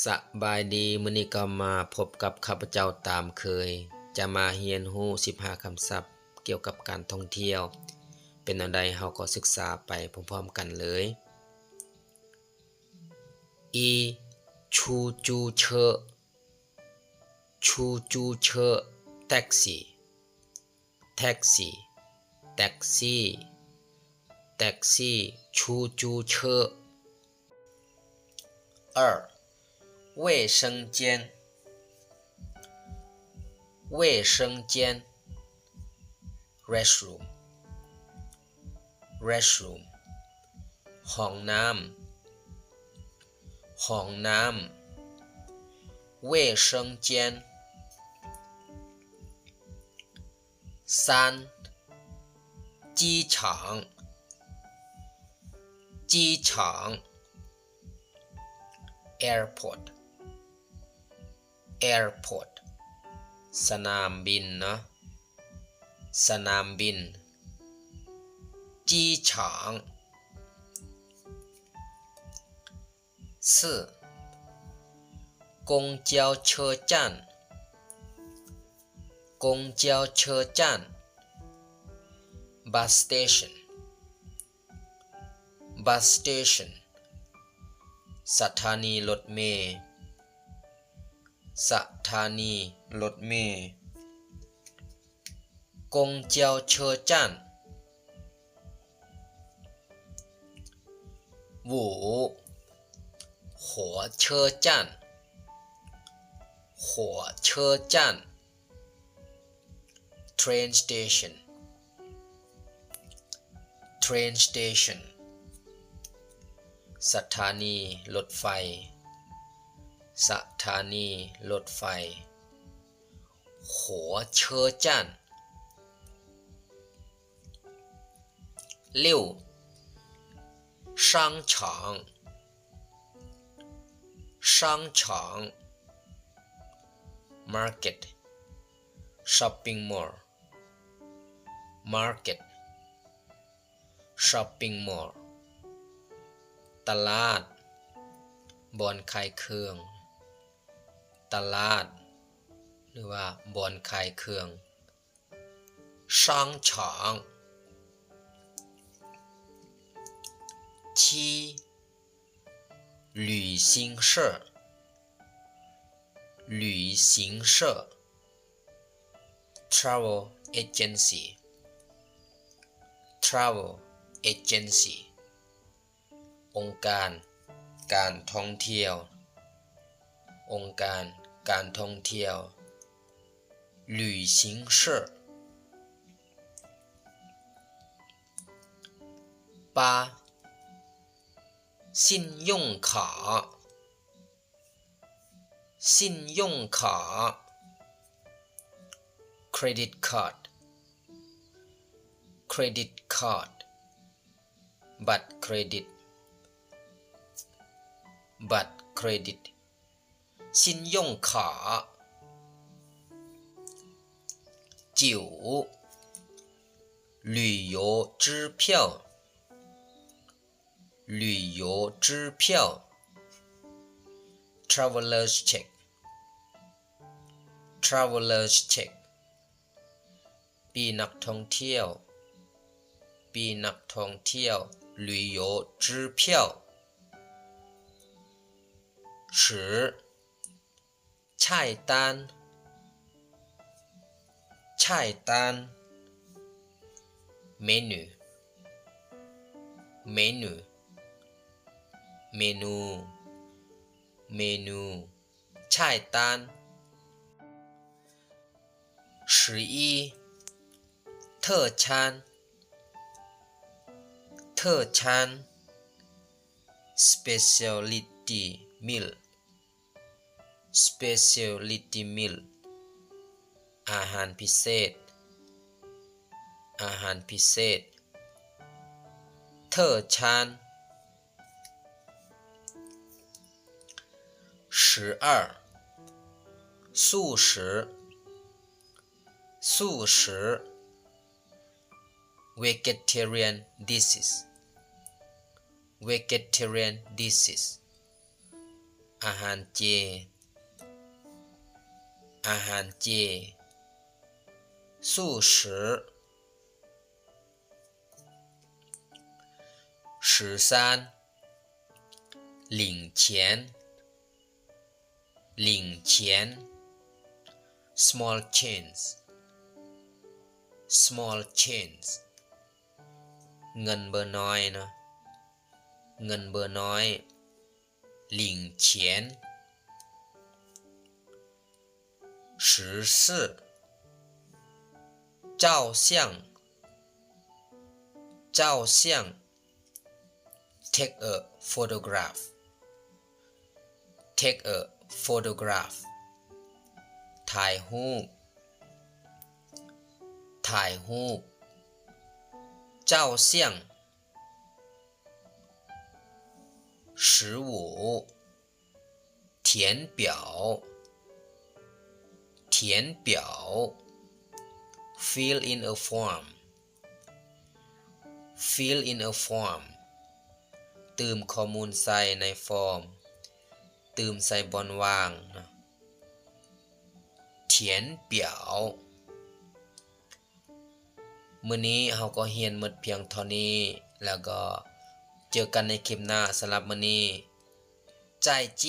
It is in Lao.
ສະບາຍດີ, ມື້ນີ້ກໍມາພົບກັບຂ້າພະເຈົ້າຕາມເຄີຍ, ຈະມາຮຽນຮູ້ສິບຫ້າຄຳສັບກ່ຽວກັບການທ່ອງທ່ຽວ. ເປັນແນວໃດ ເຮົາກໍສຶກສາໄປພ້ອມໆກັນເລີຍ. ອີ ຊູຈູເຊີ. ຊູຈູເຊີ ແທັກຊີ. ແທັກຊີ ແທັກຊີ ແທັກຊີ ຊູຈູເຊີ. 二 卫生间. 卫生间 restroom. Restroom ຫ້ອງນ້ຳ. ຫ້ອງນ້ຳ 卫生间. ສາມ 机场. 机场 airport. Airport ສະໜາມບິນເນາະ, ສະໜາມບິນ. 机场. 四 公交车站. 公交车站 bus station. Bus station ສະຖານີລົດເມ. ສະຖານີລົດເມ. 公交车站. 五 火车站. 火车站 train station. Train station ສະຖານີລົດໄຟ. ສະຖານີລົດໄຟ. 火车站. 六 商场. 商场 market. Shopping mall. Market. Shopping mall. ຕະຫຼາດ. ບ່ອນຂາຍເຄື່ອງ. ຕະຫຼາດ ຫຼືວ່າບ່ອນຂາຍເຄື່ອງ. 商场. 七 旅行社. 旅行社 travel agency. Travel agency ອົງການການທ່ອງທ່ຽວ. ອົງການການທ່ອງທ່ຽວ. 旅行社. 八 信用卡. 信用卡 credit card. Credit card ບັດເຄຣດິດ. ບັດເຄຣດິດ. 信用卡. 九 旅游支票. 旅游支票. Traveler's check. Traveler's check. ປີ້ນັກທ່ອງທ່ຽວ. ປີ້ນັກທ່ອງທ່ຽວ. 旅游支票. 十 菜单. 菜单 menu. Menu. ເມນູ. ເມນູ. 菜单. 十一 特餐. 特餐 specialty meal. Specialty meal ອາຫານພິເສດ. ອາຫານພິເສດ. 特餐. 十二 素食. 素食. Vegetarian dishes. Vegetarian dishes. ອາຫານເຈ ອາຫານເຈ 素食 十三 零钱 零钱 small change small change ເງິນເບີນ້ອຍເນາະ ເງິນເບີນ້ອຍ 零钱 十四 照相 照相 take a photograph take a photograph ถ่ายรูป ถ่ายรูป 照相 十五 填表 填表 fill in a form fill in a form ຕື່ມຂໍ້ມູນໃສ່ໃນຟອມ ຕື່ມໃສ່ບ່ອນວ່າງ 填表 ມື້ນີ້ເຮົາກໍຮຽນໝົດພຽງເທົ່ານີ້ ແລ້ວກໍເຈີກັນໃນຄລິບໜ້າ. ສຳລັບມື້ນີ້ 再见